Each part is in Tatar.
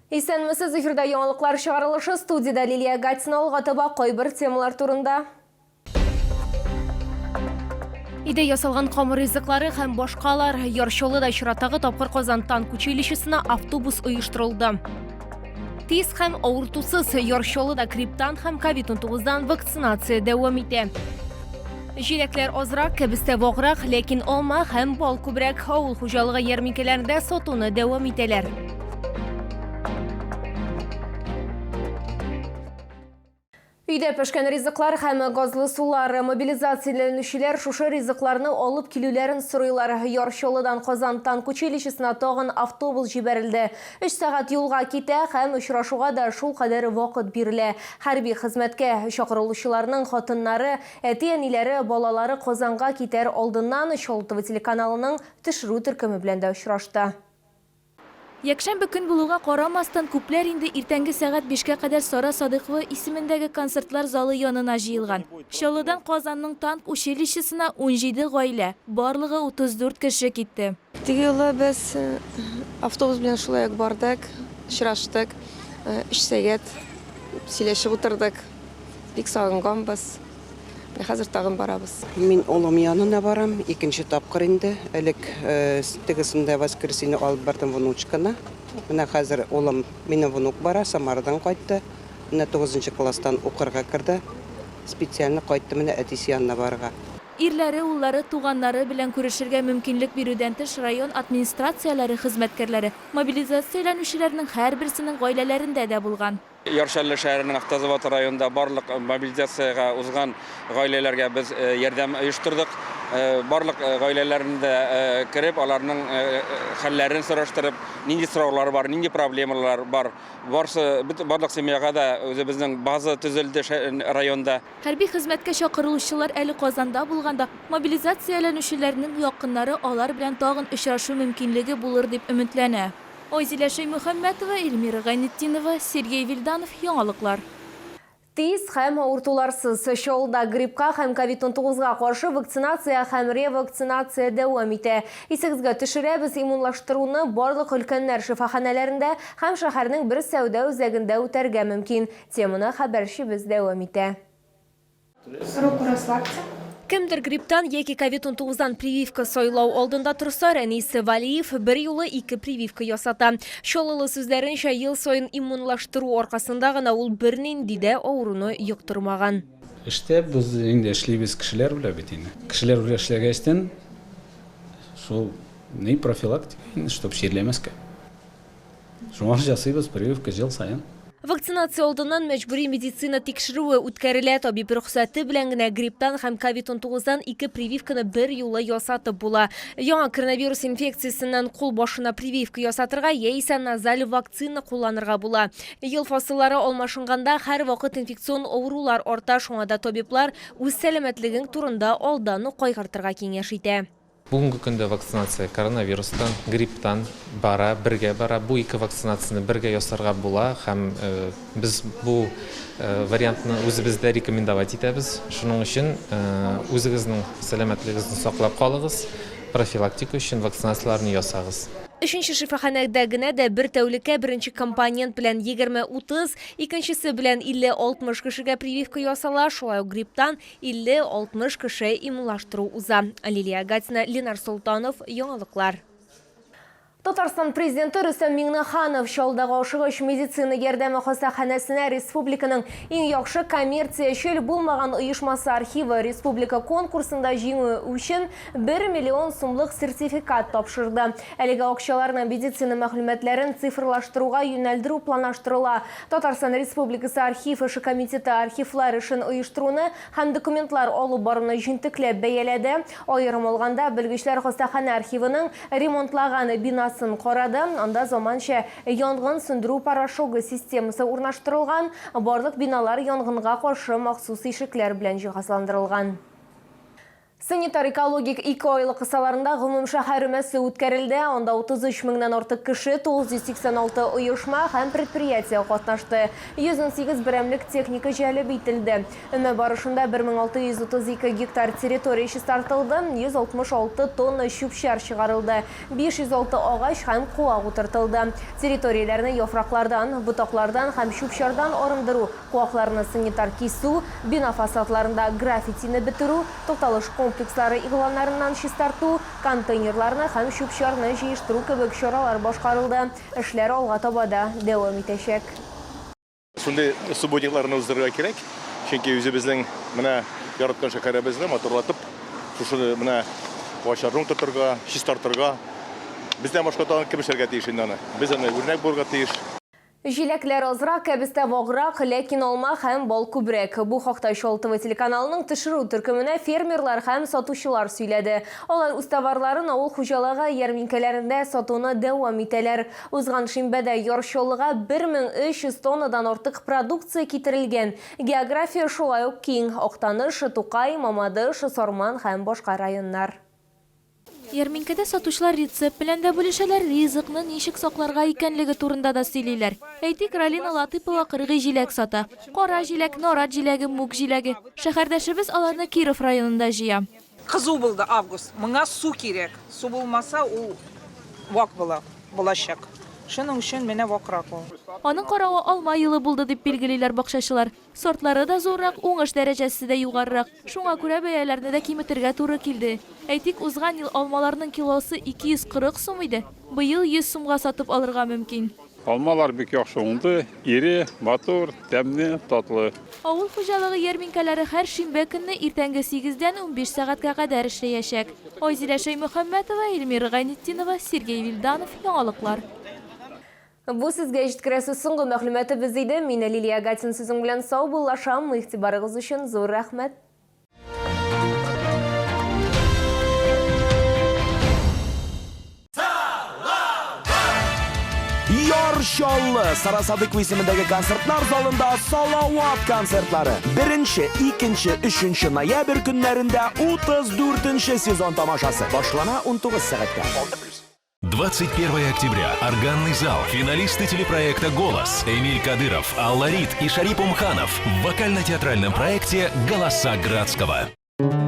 Исәнмесез, эфирда яңалыклар чыгарылышы, студиядә Лилия Гатина. Алга таба кайбер темалар турында. Өйдә ясалган камыр ризыклары һәм башкалар. Яр Чаллыда чираттагы тапкыр Казан танк училищесына автобус оештырылды. Тиз һәм авыртусыз Яр Чаллыда грипптан һәм ковид-19дан вакцинация дәвам итә. Җиләкләр азрак, кәбестә ваграк, ләкин алма һәм бал күбрәк. Авыл хуҗалыгы ярминкәләрендә сатуны дәвам итәләр. Өйдә пешкән ризыклар һәм газлы сулар. Мобилизацияләнүчеләр шушы ризыкларны алып килүләрен сорыйлар. Яр Чаллыдан Казан танк училищесына тагын автобус җибәрелде. Өч сәгать юлга китә һәм очрашуга да шулкадәр вакыт бирелә. Хәрби хезмәткә чакырылучыларның хатыннары, әти-әниләре, балалары Казанга китәр алдыннан Чаллы-ТВ телеканалының төшерү төркеме белән дә очрашты. Якшәмбе көн булуга карамастан, күпләр инде иртәнге сәгать бишкә кадәр Сара Садыйкова исемендәге концертлар залы янына җыелган. Чаллыдан Казанның танк училищесына 17 гаилә, барлыгы 34 кеше китте. Теге юлы без автобус белән шулай ук бардык, очраштык, өч сәгать сөйләшеп утырдык. Бик сагынганбыз. Менә хәзер тагын барабыз. Мин улым янына барам, икенче тапкыр инде. Элек тегесендә воскресенье алып бардым внучканы. Менә хәзер улым, минем внук бара, Самарадан кайтты. Менә тугызынчы класстан укырга керде. Специально кайтты менә әтисе янына барырга. Ирләре, уллары, туганнары белән күрешергә мөмкинлек бирүдән тыш, район администрацияләре хезмәткәрләре мобилизацияләнүчеләрнең һәрберсенең гаиләләрендә дә булган. Яр Чаллы шәһәренең Автозавод районында барлык мобилизациягә узган гаиләләргә без ярдәм оештырдык. Барлык гаиләләрне дә кереп, аларның хәлләрен сораштырып, нинди сораулары бар, нинди проблемалар бар. Барсы, барлык семьяга да үзебезнең база төзелде районда. Хәрби хезмәткә чакырылучылар әле Казанда булганда, мобилизацияләнүчеләрнең якыннары алар белән тагын очрашу мөмкинлеге булыр дип өметләнә. Айзилә Шәймөхәммәтова, Эльмира Гайнетдинова, Сергей Вильданов, Яңалыклар. Тиз һәм авыртуларсыз. Чаллыда гриппка һәм ковид-унтугызга каршы вакцинация һәм ревакцинация дәвам итә. Исегезгә төшерәбез, иммунлаштыруны барлык өлкәннәр шифаханәләрендә һәм шәһәрнең бер сәүдә үзәгендә үтәргә мөмкин. Теманы хәбәрчебез дәвам итә. Руку расслабьте. Кемдер грипптан яки ковид-унтугыздан прививка сайлау алдында торса, Рәнис Вәлиев берьюлы ике прививка ясата. Чаллылы сүзләренчә, ел саен иммунлаштыру аркасында гына ул бернинди дә авыруны йоктырмаган. Эштә без инде эшлибез кешеләр белән бит инде. Кешеләр белән эшләгәчтен, шул ни профилактика инде, чтоб чирләмәскә. Шуңа ясыйбыз прививка ел саен. Вакцинация алдыннан мәҗбүри медицина тикшерүе үткәрелә. Табиб рөхсәте белән генә грипптан һәм ковид-унтугыздан ике прививканы берьюлы ясатып була. Яңа коронавирус инфекциясеннән кул башына прививка ясатырга яисә назаль вакцина кулланырга була. Ел фасыллары алмашынганда һәрвакыт инфекцион авырулар арта, шуңа да табиблар үз сәламәтлегең турында алдан ук кайгыртырга киңәш итә. Бүгенге көндә вакцинация коронавирустан, грипптан бара, бергә бара. Бу ике вакцинацияне бергә ясарга була һәм без бу вариантны үзебез дә рекомендовать итәбез. Шуның өчен үзегезнең сәламәтлегегезне саклап калыгыз, профилактика өчен вакцинацияләрне ясагыз. Өченче шифаханәдә генә дә бер тәүлеккә беренче компонент белән 20-30, икенчесе белән 50-60 кешегә прививка ясала, шулай ук грипптан 50-60 кеше иммунлаштыру уза. Лилия Гатина, Ленар Солтанов, Яңалыклар. Татарстан Президенты Рөстәм Миңнеханов Чаллыдагы ашыгыч медицина ярдәме хастаханәсенә республиканың иң яхшы коммерциячел булмаган оешмасы архивы республика конкурсында җиңүе өчен 1 миллион сумлык сертификат тапшырды. Әлеге акчаларны медицина мәгълүматларын цифрлаштыруга юнәлдерү планлаштырыла. Татарстан Республикасы Архив эше комитеты архивлар эшен оештыруны һәм документлар алып баруны җентекләп бәяләде. Аерым алганда, белгечләр хастаханә архивының ремонтлаган бинасын карады, анда заманча янгын сүндерү порошогы системасы урнаштырылган, барлык биналар янгынга каршы махсус ишекләр белән җиһазландырылган. Санитар-экологик икеайлык кысаларында гомумшәһәр өмәсе үткәрелде. Анда 33 меңнән артык кеше, 986 оешма һәм предприятие катнашты. 118 берәмлек техника җәлеп ителде. Өмә барышында 1632 гектар территория чистартылды, 166 тонна чүп-чар чыгарылды, 506 агач һәм куак утыртылды. Территорияләрне яфраклардан, ботаклардан һәм чүп-чардан арындыру, Куакларны санитар кисү, бина фасадларында граффитины бетерү, тукталыш комплекслары игъланнарыннан чистарту, контейнерларны һәм чүп-чарны җыештыру кебек чаралар башкарылды. Эшләр алга таба да дәвам итәчәк. Шундый субботникларны уздырырга кирәк, чөнки үзебезнең менә яраткан шәһәребезне матурлатып, шушы менә агачларны утыртырга, чистартырга. Бездән башка тагын кем эшләргә тиеш инде аны? Без аны үрнәк булырга тиеш. Җиләкләр азрак, кәбестә ваграк, ләкин алма һәм бал күбрәк. Бу хакта Чаллы ТВ телеканалының төшерү төркеменә фермерлар һәм сатучылар сөйләде. Алар үз товарларын авыл хуҗалыгы ярминкәләрендә сатуны дәвам итәләр. Узган шимбәдә Яр Чаллыга 1300 тоннадан артык продукция китерелгән. География шулай ук киң, Актаныш, Тукай, Мамадыш, Сарман һәм башка районнар. Ярминкәдә сатучылар рецепт белән дә бүлешәләр, ризыкны ничек сакларга икәнлеге турында да сөйлиләр. Әйтик, Ралина Латыйпова кыргый җиләк сата. Кара җиләк, нарат җиләге, мүк җиләге. Шәһәрдәшебез аларны Киров районында җыя. Кызу булды август. Моңа су кирәк. Су булмаса, ул вак була, булачак. Шуның өчен менә вакрак ул. Аның каравы алма елы булды, дип билгелиләр бакчачылар. Сортлары да зуррак, уңыш дәрәҗәсе дә югарырак. Шуңа күрә бәяләрне дә киметергә туры килде. Әйтик, узган ел алмаларның килосы 240 сум иде, быел 100 сумга сатып алырга мөмкин. Алмалар бик яхшы уңды, ире, матур, тәмле, татлы. Авыл хуҗалыгы ярминкәләре һәр шимбә көнне иртәнге сигездән 15 сәгатькә кадәр эшләячәк. Айзилә Шәймөхәммәтова, Эльмира Гайнетдинова, Сергей Вильданов, Яңалыклар. Бу сезгә җиткерәсе соңгы мәгълүматыбыз иде. Мин Лилия Гатин сезнең белән саубуллашам. Игътибарыгыз өчен зур рәхмәт. Яр Чаллы Сара Садыкова исемендәге концертлар залында Салават концертлары. Беренче, икенче, өченче ноябрь көннәрендә 34 сезон тамашасы башлана 19 сәгатьтә. 21 октября. Органный зал. Финалисты телепроекта «Голос». Эмиль Кадыров, Алла Рид и Шарип Умханов в вокально-театральном проекте «Голоса Градского».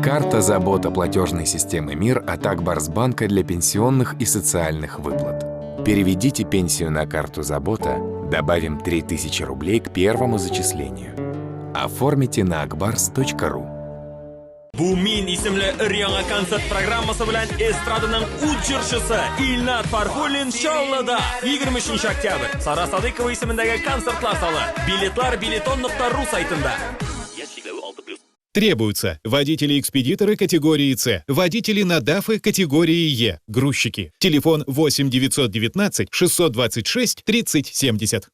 Карта «Забота» платежной системы МИР от Акбарсбанка для пенсионных и социальных выплат. Переведите пенсию на карту «Забота», добавим 3000 рублей к первому зачислению. Оформите на akbars.ru. Бу мин исемле өр-яңа концерт программасы белән эстраданың ут җырчысы Илнат Фархуллин Чаллыда 23 октябрь Сара Садыкова исемендәге концертлар залы. Билетлар билетон.ру сайтында. Требуются водители-экспедиторы категории С, водители на ДАФы категории Е, грузчики. Телефон 8 919 626 30 70.